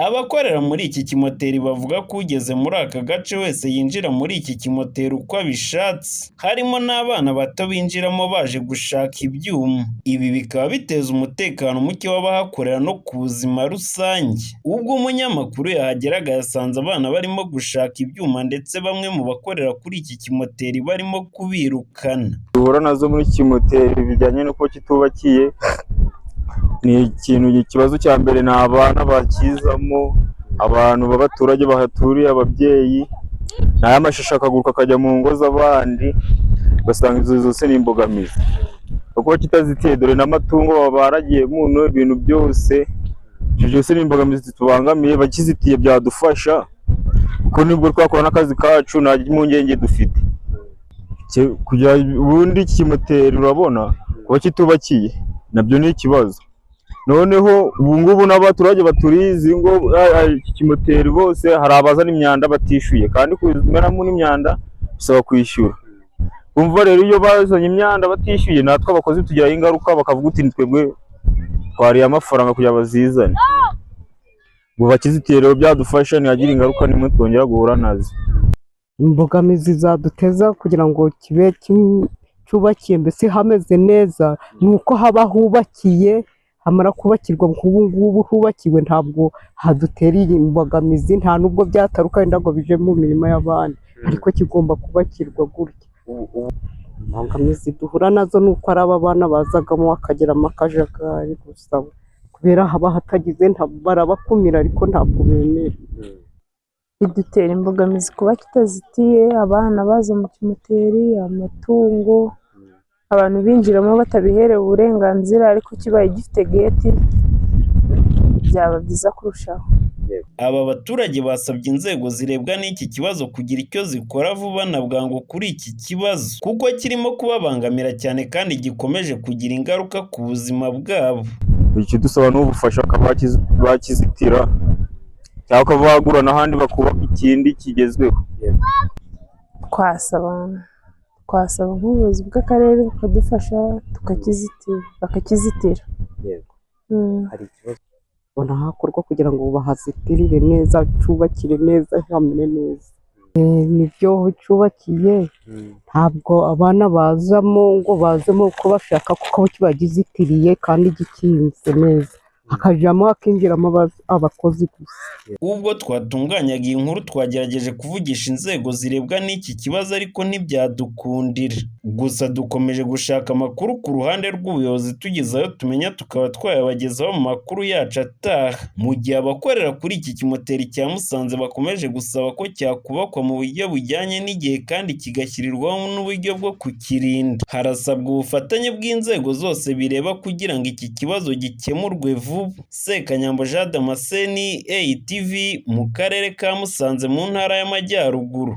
Abakorera muri iki kimoteri bavuga ko ugeze muri aka gace wese yinjira muri iki kimoteri uko abishatse, harimo n'abana bato binjiramo baje gushaka ibyuma. Ibi bikaba biteza umutekano muke w'abahakorera no ku buzima rusange. Ubwo umunyamakuru yahageraga yasanze abana barimo gushaka ibyuma ndetse bamwe mu bakorera kuri iki kimoteri barimo kubirukana. Duhura nazo muri kimoteri bijyanye n'uko kitubakiye ni ikintu, ikibazo cya mbere ni abana bakizamo, abantu b'abaturage bahaturiye, ababyeyi, n'aya mashashi akaguruka akajya mu ngo z'abandi, ugasanga izo zose ni imbogamizi. Kuko kitazitiye, dore n'amatungo baba baragiye muno, ibintu byose, ibyo byose ni imbogamizi zitubangamiye. Bakizitiye byadufasha, kuko nibwo twakora n'akazi kacu nta mpungenge dufite. Kugira ubundi kimoteri urabona kuba kitubakiye nabyo ni ikibazo. Noneho ubu ngubu n'abaturage baturiye izi ngo iki kimoteri bose, hari abazana imyanda batishyuye, kandi kumenamo n'imyanda bisaba kwishyura. Umva rero, iyo bazanye imyanda batishyuye, natwe abakozi tugiraho ingaruka, bakavuga uti: "Twebwe twariye amafaranga kugira bazizane." Ngo bakizitiye rero byadufasha, ntihagire ingaruka nimwe twongera guhura nazo. Imbogamizi zaduteza kugira ngo kibe cyubakiye, mbese hameze neza, ni uko haba hubakiye. Hamara kubakirwa, nk'ubu ngubu hubakiwe, ntabwo hadutera iyi imbogamizi, nta n'ubwo byataruka wenda ngo bije mu mirima y'abandi, ariko kigomba kubakirwa gutya. Imbogamizi duhura nazo ni uko ari aba bana bazagamo bakageramo akajagari gusa, kubera haba hatagize, barabakumira ariko ntabwo bemera. Bidutera imbogamizi kuba kitazitiye, abana baza mu kimoteri, amatungo, abantu binjiramo batabiherewe uburenganzira, ariko kibaye gifite gate byaba byiza kurushaho. Aba baturage basabye inzego zirebwa n'iki kibazo kugira icyo zikora vuba na bwangu kuri iki kibazo, kuko kirimo kubabangamira cyane kandi gikomeje kugira ingaruka ku buzima bwabo. Ikidusaba ni ubufasha, bakaba bakizitira cyangwa bakaba bagura n'ahandi bakubaka ikindi kigezweho. Twasaba nk'ubuyobozi bw'akarere bukadufasha tukakizitira, bakakizitira. Hari ikibazo. Ubona hakorwa kugira ngo bahazitirire neza, cyubakire neza, hamere neza. Nibyo, cyubakiye ntabwo abana bazamo ngo bazemo uko bashaka, kuko kiba gizitiriye kandi gikinze neza, hakajyamo hakinjiramo abakozi gusa. Ubwo twatunganyaga iyi nkuru twagerageje kuvugisha inzego zirebwa n'iki kibazo ariko ntibyadukundira. Gusa dukomeje gushaka amakuru ku ruhande rw'ubuyobozi, tugeze ayo tumenya tukaba twayabagezaho mu makuru yacu ataha. Mu gihe abakorera kuri iki kimoteri cya Musanze bakomeje gusaba ko cyakubakwa mu buryo bujyanye n'igihe kandi kigashyirwaho n'uburyo bwo kukirinda. Harasabwa ubufatanye bw'inzego zose bireba kugira ngo iki kibazo gikemurwe vuba. Sekanyambo Jean Damascene, ATV, mu karere ka Musanze mu ntara y'Amajyaruguru.